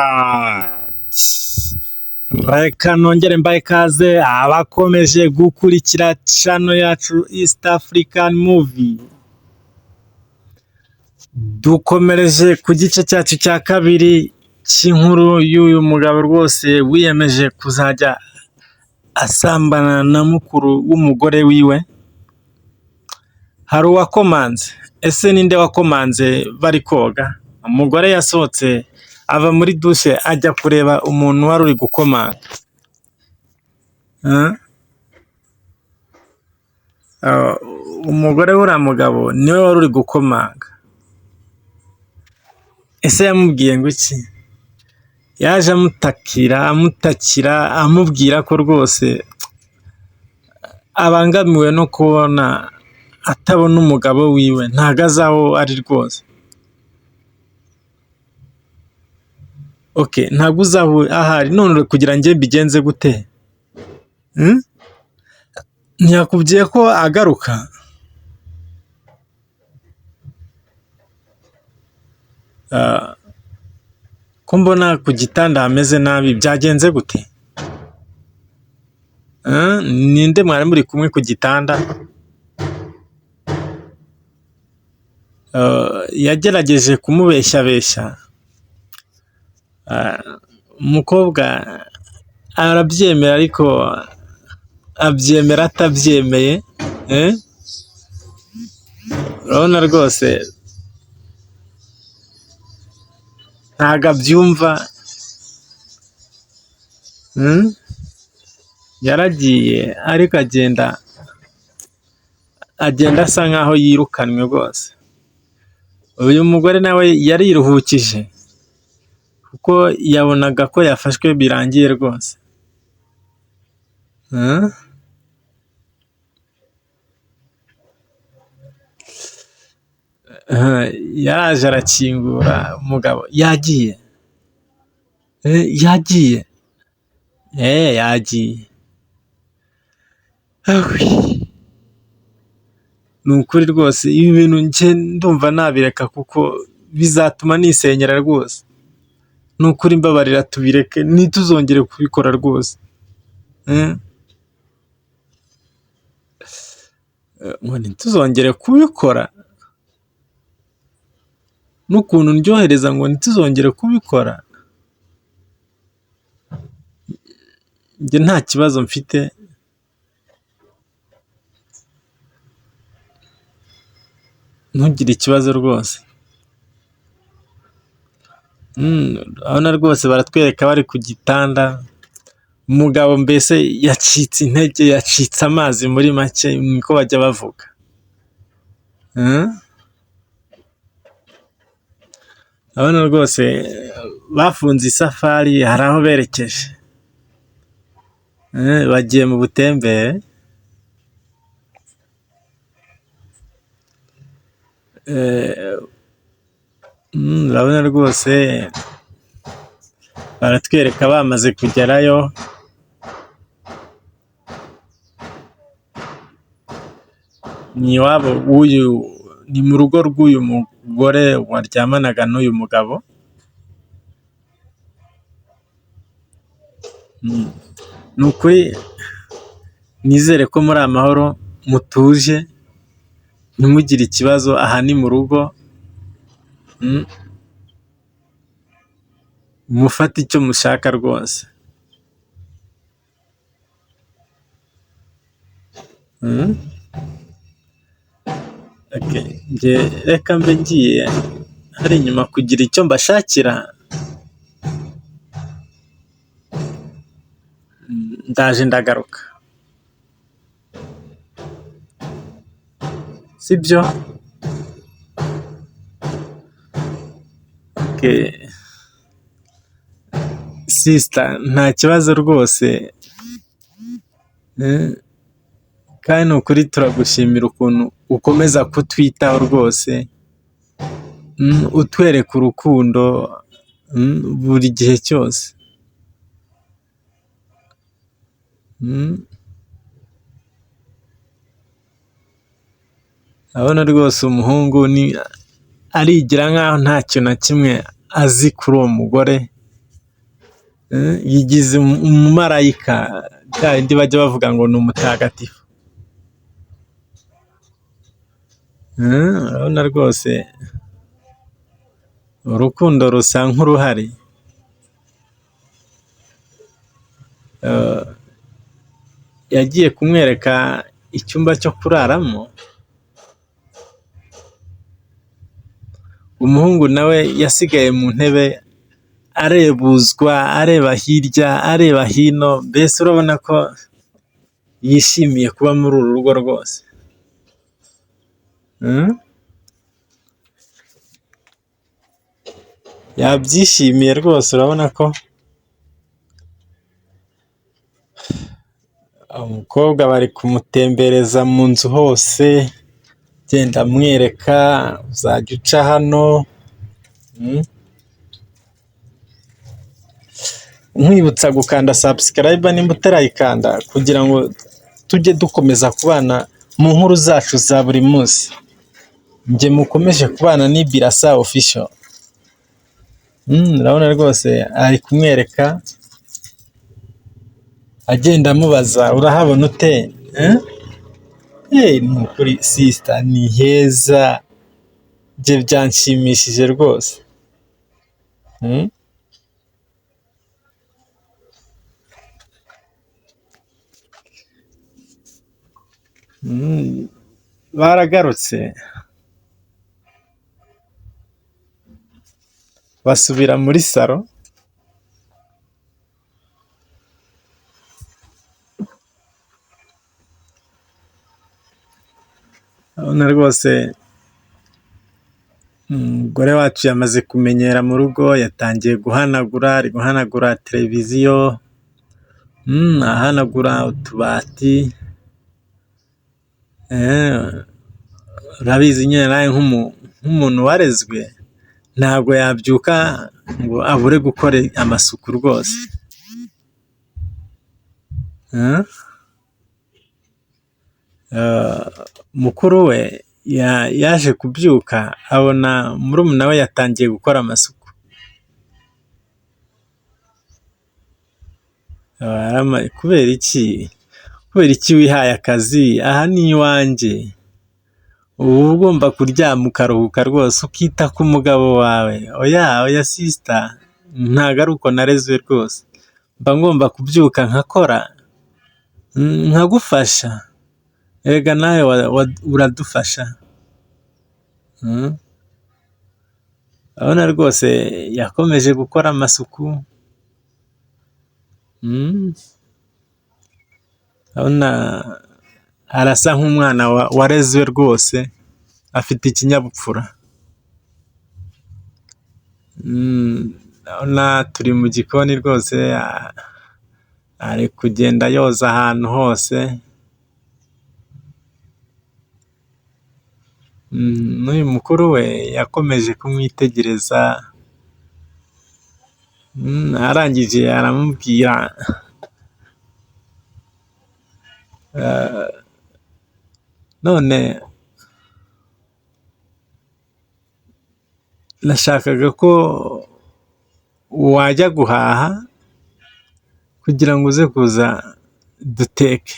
Alright. Reka nongere mbahe ikaze abakomeje gukurikira channel yacu East African Movie. Dukomereje ku gice cyacu cya kabiri cy'inkuru y'uyu mugabo rwose wiyemeje kuzajya asambana na mukuru w'umugore wiwe. Hari uwakomanze. Ese ninde wakomanze bari koga? Umugore yasohotse ava muri dushe ajya kureba umuntu wari uri gukomanga. Ah? Ah, umugore w'uriya mugabo niwe wari uri gukomanga. Ese yamubwiye ngo iki? Yaje amutakira, amutakira, amubwira ko rwose abangamiwe no kubona atabona umugabo wiwe, ntago azi aho ari rwose. Okay, ntabwo uzi aho ahari, none uri kugira njye mbigenze gute? Hmm? Ntiyakubwiye ko agaruka? Ah, ko mbona ku gitanda hameze nabi byagenze gute? Ah, ninde mwari muri kumwe ku gitanda? Ah, yagerageje kumubeshyabeshya. Ah, umukobwa arabyemera ariko abyemera atabyemeye, eh? Urabona rwose ntago abyumva. Hmm? Yaragiye ariko agenda asa nkaho yirukanwe rwose. Uyu mugore nawe yariruhukije kuko yabonaga ko yafashwe birangiye rwose. Hmm? Yaraje arakingura umugabo yagiye. Yagiye. Yagiye. Ni ukuri rwose ibi bintu njye ndumva nabireka kuko bizatuma nisenyera rwose. Ni ukuri mbabarira tubireke ntituzongere kubikora rwose. Ngo ntituzongere kubikora? N'ukuntu ndyohereza ngo ntituzongere kubikora? Njye nta kibazo mfite. Ntugire ikibazo rwose. Urabona rwose baratwereka bari ku gitanda, umugabo mbese yacitse intege, yacitse amazi muri make niko bajya bavuga. Urabona rwose bafunze isafari hari aho berekeje. Bagiye mu butembere. Urabona rwose baratwereka bamaze kugerayo. Ni iwabo w'uyu, ni mu rugo rw'uyu mugore waryamanaga n'uyu mugabo. Ni ukuri nizere ko muri amahoro mutuje, ntimugire ikibazo, aha ni mu rugo. Mufate icyo mushaka rwose. Okay, njye reka mbe ngiye hari inyuma kugira icyo mbashakira, ndaje ndagaruka. Sibyo? Okay. Sister, nta kibazo rwose. Kandi ni ukuri turagushimira ukuntu ukomeza kutwitaho rwose, utwereka urukundo buri gihe cyose. Urabona rwose umuhungu ni Arigira nkaho nta kintu na kimwe azi kuri uwo mugore, yigize umumarayika, bya bindi bajya bavuga ngo ni umutagatifu. Urabona rwose urukundo rusa nk'uruhari. Yagiye kumwereka icyumba cyo kuraramo, umuhungu nawe yasigaye mu ntebe arebuzwa, areba hirya, areba hino, mbese urabona ko yishimiye kuba muri uru rugo rwose. Yabyishimiye rwose, urabona ko umukobwa bari kumutembereza mu nzu hose, agenda amwereka uzajya uca hano. Nkwibutsa gukanda subscribe nimba utarayikanda, kugira ngo tujye dukomeza kubana mu nkuru zacu za buri munsi. Njye mukomeje kubana ni Birasa Official. Urabona rwose ari kumwereka, agenda amubaza urahabona ute? Ni ukuri sister ni heza, njye byanshimishije rwose. Baragarutse basubira muri salo. Urabona rwose umugore wacu yamaze kumenyera mu rugo, yatangiye guhanagura, ari guhanagura televiziyo, ahanagura utubati. Urabizi nyine nawe nk'umuntu warezwe ntabwo yabyuka ngo abure gukora amasuku rwose. Mukuru we yaje kubyuka abona murumuna we yatangiye gukora amasuku. Kubera iki? Kubera iki wihaye akazi? Aha ni iwanjye. Uba ugomba kuryama ukaruhuka rwose, ukita ku mugabo wawe. Oya oya sister, ntabwo ari uko narezwe rwose. Mba ngomba kubyuka nkakora, nkagufasha. Erega nawe uradufasha. Urabona rwose yakomeje gukora amasuku. Urabona arasa nk'umwana warezwe rwose, afite ikinyabupfura. Urabona turi mu gikoni rwose, ari kugenda yoza ahantu hose. N'uyu mukuru we yakomeje kumwitegereza, arangije aramubwira, none nashakaga ko wajya guhaha kugira ngo uze kuza duteke.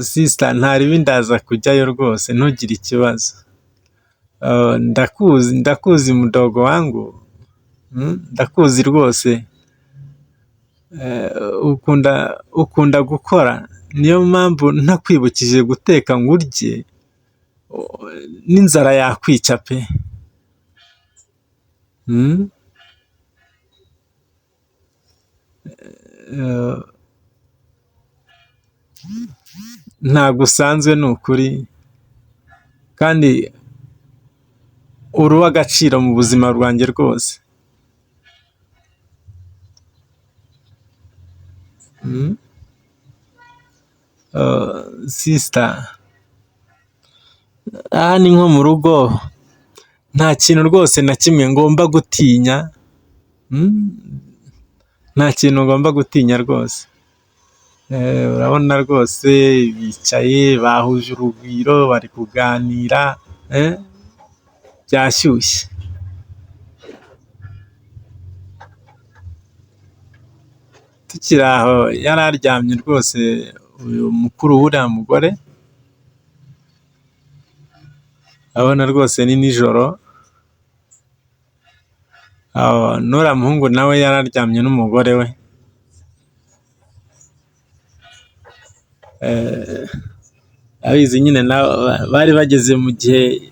Sister ntaribi ndaza kujyayo rwose ntugire ikibazo. Ndakuzi, ndakuzi mudogo wangu, ndakuzi rwose. Ukunda gukora, niyo mpamvu ntakwibukije guteka ngo urye, n'inzara yakwica pe. Ntabwo usanzwe ni ukuri, kandi uri uw'agaciro mu buzima bwanjye rwose. Sister, aha ni nko mu rugo, nta kintu rwose na kimwe ngomba gutinya, nta kintu ngomba gutinya rwose. Urabona rwose bicaye bahuje urugwiro bari kuganira, byashyushye. Tukiri aho yari aryamye rwose uyu mukuru w'uriya mugore, urabona rwose ni nijoro, n'uriya muhungu nawe yari aryamye n'umugore we. Abizi nyine bari bageze mu gihe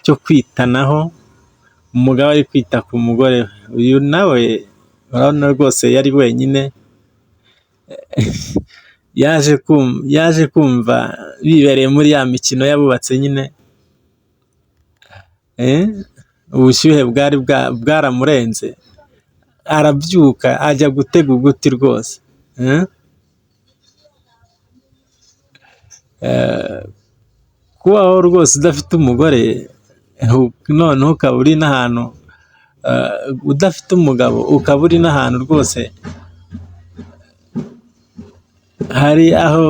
cyo kwitanaho, umugabo ari kwita ku mugore we. Uyu nawe urabona rwose yari wenyine, yaje kumva bibereye muri ya mikino y'abubatse nyine, ubushyuhe bwari bwaramurenze, arabyuka ajya gutega uguti rwose. Kubaho rwose udafite umugore, noneho ukaba uri n'ahantu udafite umugabo, ukaba uri n'ahantu rwose hari aho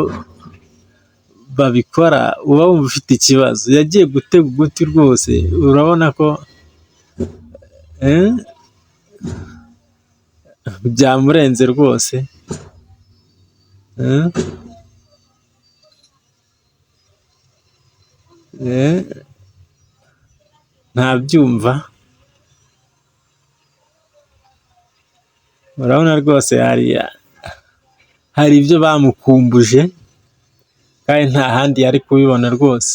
babikora, uba wumva ufite ikibazo. Yagiye gutega uguti rwose, urabona ko byamurenze rwose. Ntabyumva. Urabona rwose hari ibyo bamukumbuje, kandi nta handi yari kubibona rwose.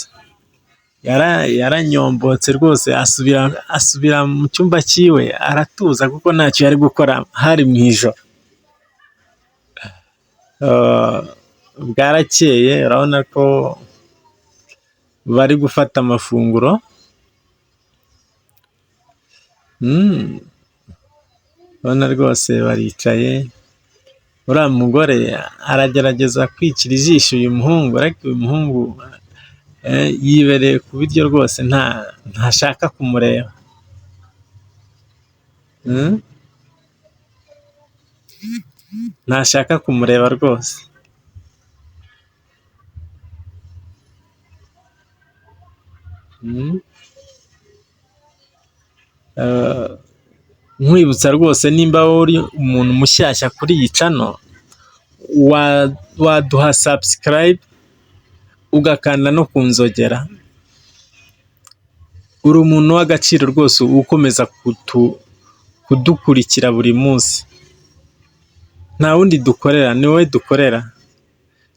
Yaranyombotse rwose asubira mu cyumba cyiwe aratuza kuko ntacyo yari gukora, hari mu ijoro. Bwarakeye urabona ko bari gufata amafunguro. Urabona rwose baricaye, uriya mugore aragerageza kwicira ijisho uyu muhungu, ariko uyu muhungu yibereye ku biryo rwose ntashaka kumureba. Ntashaka kumureba rwose. Nkwibutsa rwose nimba wowe uri umuntu mushyashya kuri iyi channel, waduha subscribe ugakanda no ku nzogera. Uri umuntu w'agaciro rwose ukomeza kudukurikira buri munsi. Nta wundi dukorera, ni wowe dukorera.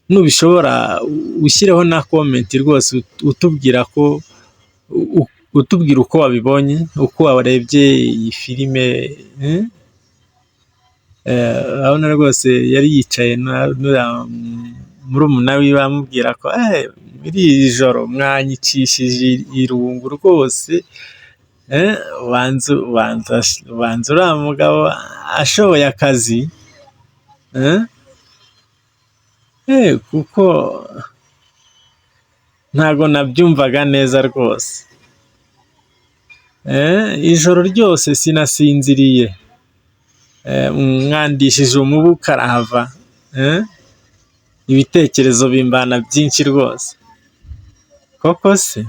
Nubishobora ushyireho na comment rwose utubwira ko utubwira uko wabibonye, uko warebye iyi filime. Urabona rwose yari yicaye n'uriya murumuna wiwe amubwira ko muri iri joro mwanyicishije irungu rwose, ubanza uriya mugabo ashoboye akazi, kuko ntago nabyumvaga neza rwose. Ijoro ryose sinasinziriye, mwandishije umubu karahava, ibitekerezo bimbana byinshi rwose. Koko se?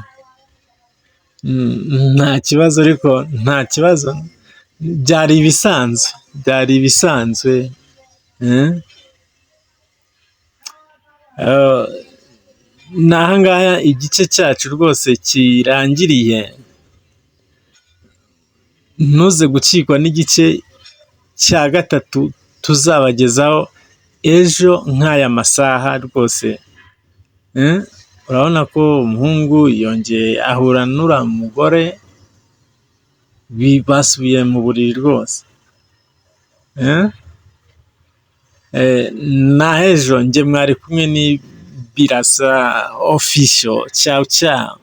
Nta kibazo ariko nta kibazo, byari ibisanzwe, byari ibisanzwe. Ni aha ngaha igice cyacu rwose kirangiriye, ntuze gucikwa n'igice cya gatatu tuzabagezaho ejo nk'aya masaha rwose. Urabona ko umuhungu yongeye ahura n'uriya mugore, basubiye mu buriri rwose. Nahejo njye mwari kumwe ni Birasa Official. Ciao ciao.